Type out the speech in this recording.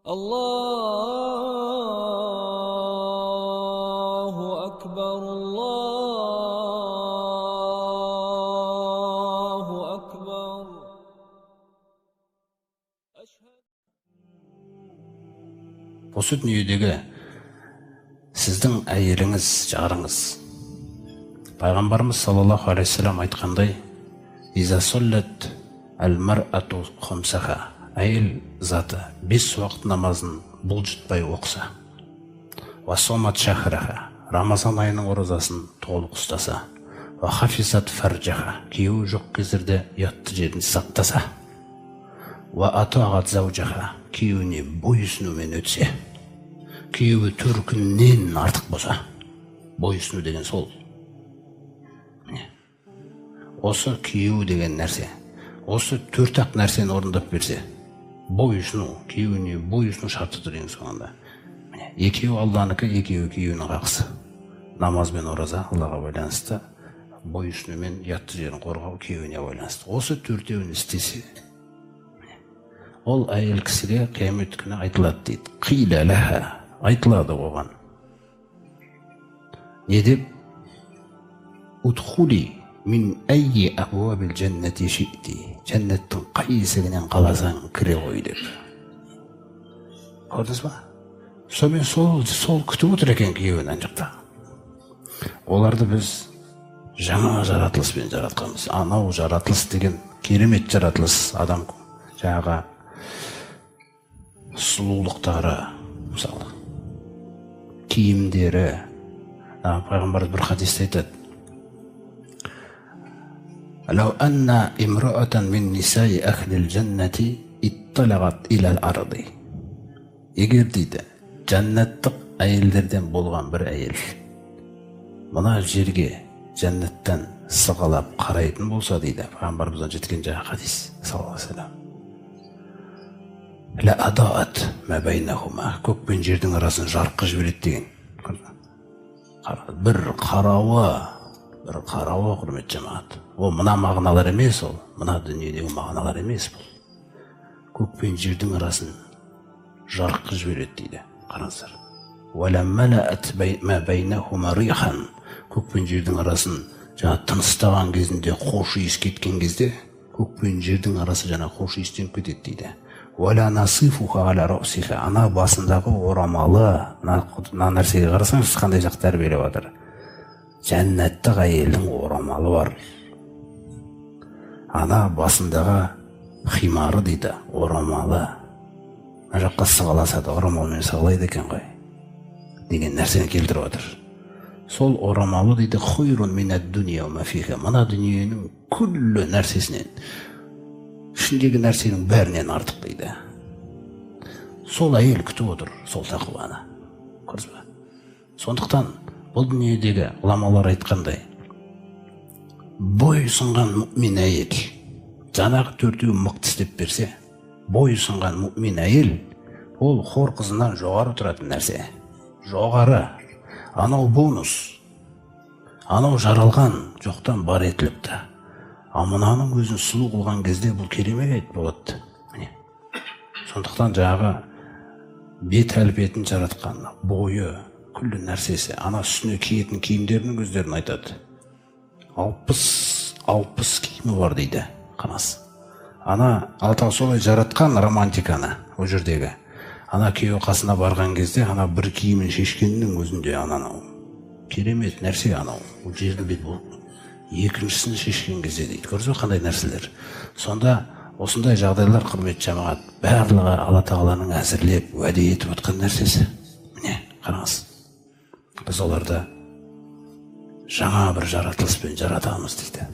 الله أكبر الله أكبر. Осы дүниедегі сіздің әйеліңіз, жарыңыз, пайғамбарымыз саллаллаху алейхи уассалам айтқандай, «Иза соллат әл-мар'ату хумсаха», әйел заты 5 уақыт намазын бұлжытпай оқыса, уа сомат шахраха, Рамазан айының оразасын толық ұстаса, уа хафизат фарджаха, күйеуі жоқ кездерде ұятты жерін сақтаса, уа атағат заужаха, күйеуіне бойұсынумен өтсе, күйеуі төркінінен артық болса, бойұсыну деген сол. Міне, осы күйеу деген нәрсе, осы төрт-ақ нәрсені орындап берсе, бойұсыну, күйеуіне бойұсыну шарты тұр ең соңында. Міне, екеуі Алланікі, екеуі күйеуінің хақысы. Намаз бен ораза Аллаға байланысты, бойұсыну мен ұятты жерін қорғау күйеуіне байланысты. Осы төртеуін істесе, ол әйел кісіге қиямет күні айтылады дейді. Қила лаха, айтылады оған. Не деп? Удхули мин әйи абуабил жәннати ши'ти. Жәннаттың қай есігінен қаласаң кіре ғой деп. Көрдіңіз ба? Сонымен сол күтіп отыр екен күйеуін ана жақта. Оларды біз жаңа жаратылыспен жаратқанбыз. Анау жаратылыс деген керемет жаратылыс. Адам жаңағы сұлулықтары, мысалы, киімдері. Пайғамбарымыз бір хадисте айтады: «Лау анна имраатан мин нисаи ахлил жаннати итталағат илал арды». Егер дейді, жәннаттық әйелдерден болған бір әйел мына жерге жәннаттан сығалап қарайтын болса дейді, пайғамбарымыздан жеткен жаңағы хадис саллаллаху алейхи вассалам, ла адаат ма байнахума, көк пен жердің арасын жарық қылып жібереді деген. Бір қарауы, бір қарауы, құрметті жамағат. Ол мына мағыналар емес, ол мына дүниедегі мағыналар емес, бұл көк пен жердің арасын жарық қылып жібереді дейді. Қараңыздар, уәлә малаат ма байнахума рихан, көк пен жердің арасын жаңа тыныстаған кезінде, хош иіс кеткен кезде көк пен жердің арасы жаңа хош иістеніп кетеді дейді. Уәлә насифуха аля раъсиха, ана басындағы орамалы, мына нәрсеге қарасаңыз қандай жақ тәрбиелеп жатыр. Жәннаттық әйелдің орамалы бар, ана басындағы химары дейді, орамалы, мына жаққа сығаласады, орамалмен сығалайды екен ғой деген нәрсені келтіріп жатыр. Сол орамалы дейді, хуйрун минад дуния уа ма фиха, мына дүниенің күллі нәрсесінен, ішіндегі нәрсенің бәрінен артық дейді. Сол әйел күтіп отыр сол тақуаны, көрдіңіз ба? Сондықтан бұл дүниедегі ғұламалар айтқандай, бой ұсынған мүмин әйел, жаңағы төртеуін мықты істеп берсе, бой ұсынған мүмин әйел ол хор қызынан жоғары тұратын нәрсе, жоғары. Анау бонус, анау жаралған жоқтан бар етіліпті, ал мынаның өзін сұлу қылған кезде бұл керемет болады. Міне, сондықтан жаңағы бет әлпетін жаратқан, бойы, күллі нәрсесі, ана үстіне киетін киімдерінің өздерін айтады. 60 киімі бар дейді. Қараңыз, ана Алла тағала солай жаратқан романтиканы. Ол жердегі ана күйеуі қасына барған кезде ана бір киімін шешкеннің өзінде анау керемет нәрсе, анау ол жердің беті бұл екіншісін шешкен кезде дейді. Көрдіңіз бе қандай нәрселер? Сонда осындай жағдайлар, құрметті жамағат, барлығы Алла тағаланың әзірлеп уәде етіп отқан нәрсесі. Міне, қараңыз, біз оларды жаңа бір жаратылыспен жаратамыз дейді.